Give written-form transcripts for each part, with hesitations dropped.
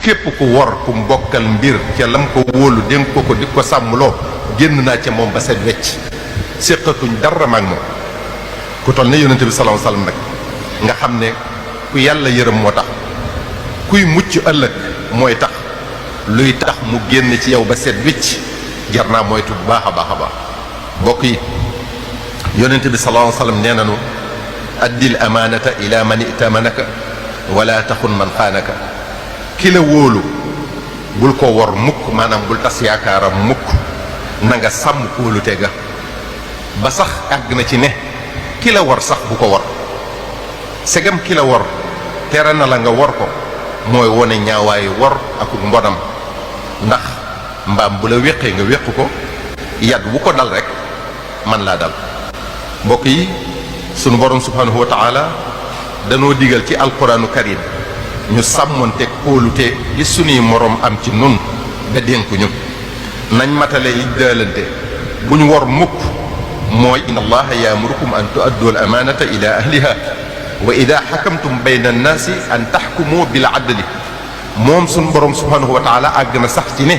képp ku wor ku mbokkal mbir ca lam ko wóolu dénk ko di ko sàmmloo génn naa ca moom ba set wecc séqatuñ dara maag moom ku toll ne yonente bi sallallahu alayhi wasallam nag nga xam ne ku yàlla yërëm moo tax kuy mucc ëllëg mooy tax luy tax mu génn ci yow ba set wecc jar naa moytu bu baax a baax a baax bokk yi yonente bi sallallahu alayhi wasallam nee nanu addil amaanata ila man itamanaka wala taxun man xaanaka ki la wóolu bul ko wor mukk maanaam bul tas yaakaaram mukk na nga sàmm kóolute ga ba sax àgg na ci ne ki la wor sax bu ko wor segam ki la wor tere na la nga wor ko mooy wone ñaawaayu wor ak mbonam ndax mbaam bu la wéqee nga wéq ko yat wu ko dal rek man laa dal mbokk yi sunu borom subhanahu wa taala danoo digal ci alquranu karim ñu sàmmonte kóolute gi sunuy moroom am ci nun ba dénku ñu nañ matale yi daalante bu ñu wor mukk mooy inna allaha yaamurukum an tuaddu al amanata ila ahliha wa ida xakamtum bayna annaasi an taxkumu bil adli moom sunu borom subhanahu wa taala àgg na sax ci ne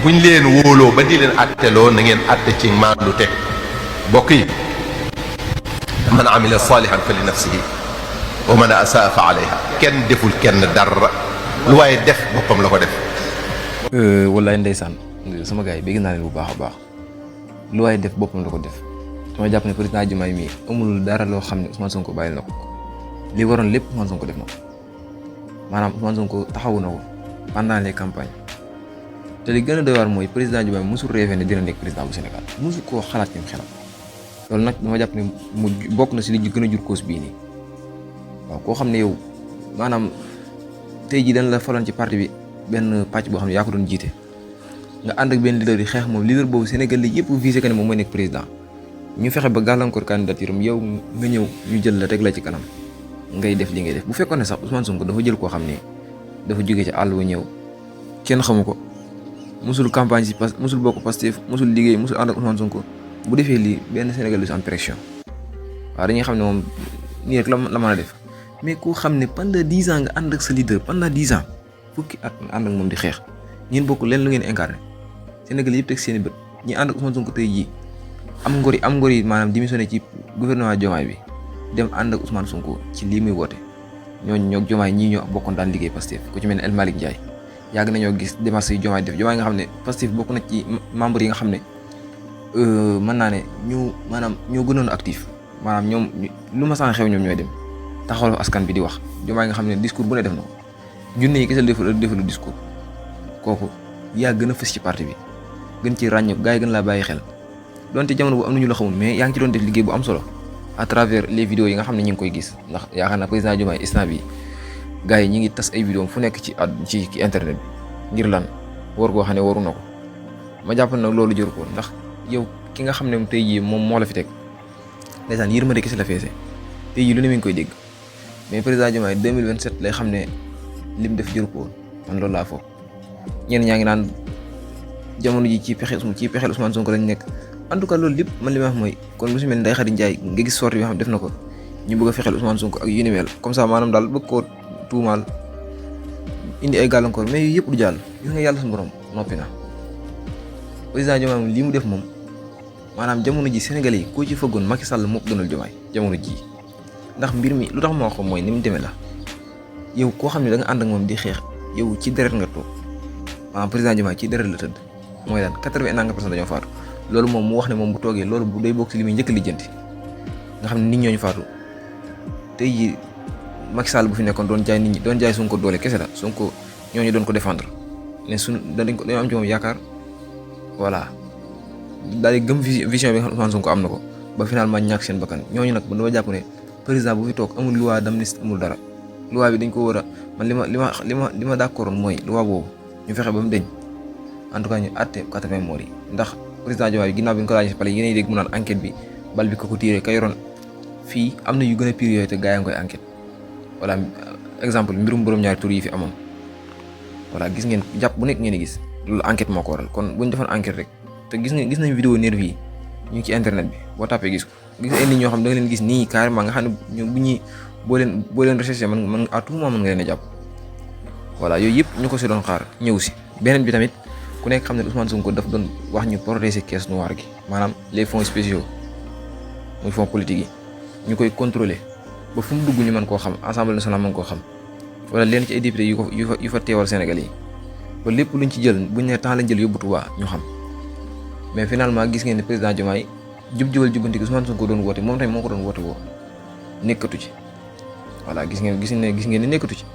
buñ leen wóoloo ba di leen atteloo na ngeen atte ci maandute bokk yi man amila salihan fa li nafsihi wa man asaa fa alayha kenn deful kenn dara lu waaye def boppam la ko def. wallaay ndeysaan sama gars yi bëgg naa leen bu baax a baax lu waaye def boppam la ko def dama jàpp ne président Diomaye mii amul dara loo xam ne Ousmane Sonko bàyyi na ko li waroon lépp Ousmane Sonko def na ko maanaam Ousmane Sonko taxawu na ko pendant les campagnes te li gën a doy waar mooy président Diomaye mosul rêvé ne dina nekk président bu Sénégal mosul koo xalaat ci xelam loolu nag dama jàpp ne mu bokk na si li gën a jur cause bii nii. waaw koo xam ne yow maanaam tey jii dañ la faloon ci parti bi benn pàcc boo xam ne yaa ko doon jiite nga ànd ak benn leader yi xeex moom leader boobu Sénégal la yëpp visé que ne moom mooy nekk président ñu fexe ba gàllankoor candidature am yow nga ñëw ñu jël la teg la ci kanam ngay def li ngay def bu fekkoon ne sax Ousmane Sonko dafa jël koo xam ne dafa jóge ci àll wa ñëw kenn xamu ko musul campagne si musul bokk Pastef musul liggéey musul ànd ak Ousmane Sonko bu defee lii benn Sénégal du si am pression waaw dañuy xam ne moom nii rek la mën a def. mais koo xam ne pendant 10 ans nga ànd ak sa leader pendant 10 ans fukki at nga ànd ak moom di xeex ngeen bokk leen lu ngeen incarné Sénégal yëpp teg seen i bët ñi ànd ak Ousmane Sonko tey jii am ngor yi maanaam démissionné ci gouvernement Diomaye bi dem ànd ak Ousmane Sonko ci lii muy woote ñooñu ñoo Diomaye ñii ñoo bokkoon daan liggéey Pastef ku ci mel ne El Malick Ndiaye yàgg nañoo gis démarches yi Diomaye def Diomaye nga xam ne Pastef bokk na ci membre yi nga xam ne mën naa ne ñoo gënoon actif maanaam ñoom lu ma saan xew ñoom ñooy dem taxawal askan bi di wax Diomaye nga xam ne discours bu ne def na ko junne yi kese defalu discours kooku yaa gën a fës ci parti bi gën ci ràññeeku gars yi gën laa bàyyi xel donte jamono bu am na ñu la xamul mais yaa ngi ci doon def liggéey bu am solo à travers les vidéos yi nga xam ne ñu ngi koy gis ndax yaakaar naa président Diomaye instant bi gars yi ñi ngi tas ay vidéo fu nekk ci internet bi ngir lan war koo xam ne waru na ko ma jàpp nag loolu jëru ko ndax yow ki nga xam ne tey jii moom moo la fi teg ndeysaan yërmande kese la feese tey jii lu ne mi ngi koy dégg mais président Diomaye 2027 lay xam ne lim def jëru ko woon man loolu laa foog ñenn ñaa ngi naan jamono ji ci pexeel Ousmane Sonko lañ nekk en tout cas loolu lépp man li ma wax mooy kon lu si mel ni Ndeye Khady Ndiaye nga gis sortie bi nga xam def na ko ñu bëgg a fexeel Ousmane Sonko ak yu ni mel comme ça maanaam daal bëgg koo tuumaal indi ay gàllankoor mais yooyu yëpp du jàll gis nga yàlla suñu borom noppi na président Diomaye moom lii mu def moom maanaam jamono ji Sénégalais yi koo ci fëggoon Macky Sall moo gënal Diomaye jamono ji ndax mbir mi lu tax ma wax ko mooy ni mu demee la yow koo xam ne da nga ànd ak moom di xeex yow ci deret nga toog maanaam président Diomaye ci deret la tëdd mooy daan 80% dañoo faatu loolu moom mu wax ne moom bu toogee loolu bu day bokk ci li muy njëkk lijjanti nga xam ne nit ñooñu faatu tey jii Macky Sall bu fi nekkoon doon jaay nit ñi doon jaay Sonko doole kese la Sonko ñooñu doon ko défendre ne dañoo am ci moom yaakaar voilà daal di gëm vision bi nga xam ne Ousmane Sonko am na ko ba finalement ñàkk seen bakkan ñooñu nag man dama jàpp ne président bu fi toog amul loi d'amnistie amul dara loi bi dañ ko war a man li ma d'accord mooy loi boobu ñu fexe ba mu deñ en tout cas ñu àtte 80 morts yi ndax président Diomaye bi ginnaaw bi ñu ko laajee si pale yéen a dégg mu naan enquête bi bal bi ko tiiree ka yoroon fii am na yu gën a pire yooyu te gaa yaa ngi koy enquête voilà exemple mbirum borom ñaari tur yi fi amoon voilà gis ngeen jàpp bu nekk ngeen di gis loolu enquête moo ko waral kon bu ñu defoon enquête rek te gis nañ vidéo nervi yi ñu ngi ci internet bi boo tàppee gis ko gis ay nit ñoo xam da nga leen gis nii carrément nga xam ne ñoom bu ñuy boo leen recherché man à tout moment mën nga leen a jàpp voilà yooyu yëpp ñu ko si doon xaar ñëw si. beneen bi tamit ku nekk xam ne Ousmane Sonko daf doon wax ñu protéger caisse noire gi maanaam les fonds spéciaux muy fonds politique yi ñu koy contrôler ba fu mu dugg ñu mën koo xam assemblée nationale mën koo xam wala leen ci ay député yu fa teewal Sénégal yi ba lépp luñ ci jël buñ ne temps lañ jël yóbbu Touba ñu xam mais finalement gis ngeen ne président Diomaye jub-jubal jubbanti gi Ousmane Sonko doon woote moom tamit moo ko doon woote woo nekkatu ci voilà gis ngeen ne nekkatu ci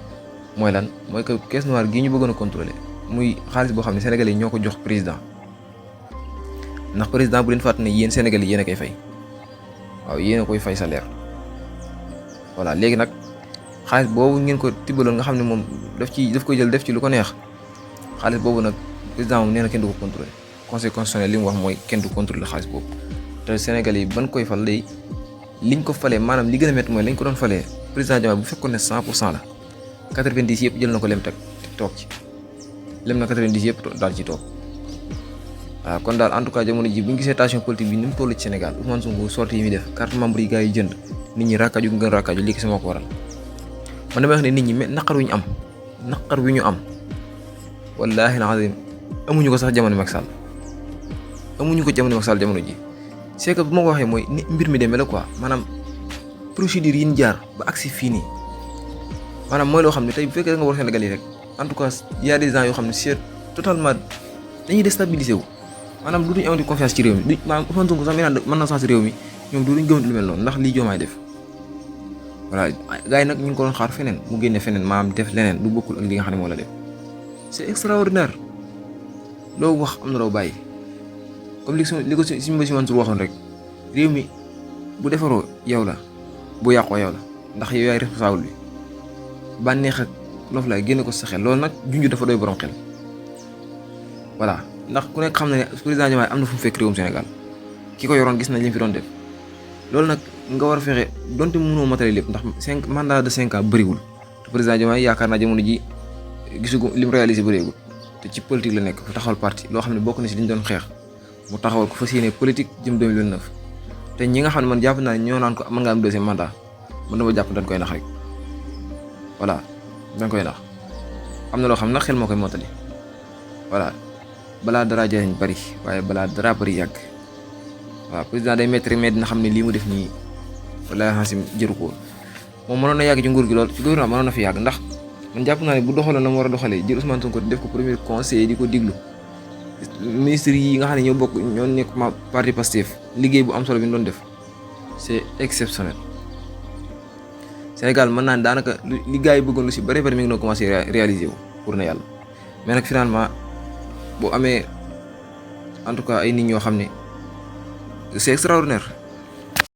mooy lan mooy que caisse noire gii ñu bëggoon a contrôler muy xaalis boo xam ne Sénégalais yi ñoo ko jox président ndax président bu leen fàtte ne yéen Sénégalais yi yéen a koy fay waaw yéen a koy fay salaire voilà léegi nag xaalis boobu ngeen ko tibbaloon nga xam ne moom daf koy jël def ci lu ko neex xaalis boobu nag président moom nee na kenn du ko contrôler conseil constitutionnel li mu wax mooy kenn du contrôler xaalis boobu te Sénégalais yi ban koy fal lay liñ ko falee maanaam li gën a métti mooy lañ ko doon falee président Diomaye bu fekkoon ne 100% la 90 yëpp jël na ko lem teg toog ci lem na 90 yëpp daal ci toog waaw kon daal en tout cas jamono ji bu ñu gisee tension politique bi ni mu toll ci Sénégal Ousmane Sonko sortie yi muy def carte membre yi gars yi jënd nit ñi rakkaaju ngeen rakkaaju lii sama ko waral man damay wax ne nit ñi naqar wi ñu am wallaahi alazim amuñu ko sax jamono Macky Sall amuñu ko jamono Macky Sall jamono ji c'est que bu ma ko waxee mooy ni mbir mi demee la quoi maanaam procédure yi ñu jaar ba agsi fii nii maanaam mooy loo xam ne tey bu fekkee da nga war Sénégal yi rek en tout cas y a des gens yoo xam ne c'est totalement dañuy déstabiliser wu maanaam du duñu amati confiance ci réew mi maanaam Ousmane Sonko sax mën na sens réew mi ñoom du duñ gëm lu mel noonu ndax lii Diomaye def voilà gars yi nag ñu ngi ko doon xaar feneen mu génne feneen maanaam def leneen lu bokkul ak li nga xam ne moo la def c'est extraordinaire loo wax am na loo bàyyi comme li ko suñu Mbasi Mansour waxoon rek réew mi bu defaroo yow la bu yàqoo yow la ndax yow yaay responsable bi bànneex ak loofu laay génne ko sa xel loolu nag junj dafa doy borom xel voilà ndax ku nekk xam na ne président Diomaye am na fu mu fekk réewum Sénégal ki ko yoroon gis nañ li mu fi doon def loolu nag nga war a fexe donte mënoo matale lépp ndax mandat de 5 ans bëriwul te président Diomaye yaakaar naa jamono ji gisugu li mu réalisé bëreegul te ci politique la nekk fa taxawal parti loo xam ne bokk na si li ñu doon xeex mu taxawal ko fas yéene politique jëm 2029 te ñi nga xam ne man jàpp naa ne ñoo naan ko mën nga am deuxième mandat man dama jàpp dañ koy nax rek voilà dañ koy nax am na loo xam ne nag xel moo koy mottali voilà balaa dara jariñ bari waaye balaa dara bari yàgg waaw président day métti rek mais dina xam ne lii mu def nii wala xasim jëru ko moom mënoon na yàgg ci nguur gi lool ci gouvernement mënoon na fi yàgg ndax man jàpp naa ne bu doxaloon na mu war a doxalee jël Ousmane Sonko def ko premier conseiller di ko diglu ministre yi nga xam ne ñoo nekk parti Pastef liggéey bu am solo bi ñu doon def c'est exceptionnel Sénégal mën naa ne daanaka li gars yi bëggoon lu si bari mi ngi doon commencé réaliser wu pour na yàlla mais nag finalement boo amee en tout cas ay nit ñoo xam ne c'est extraordinaire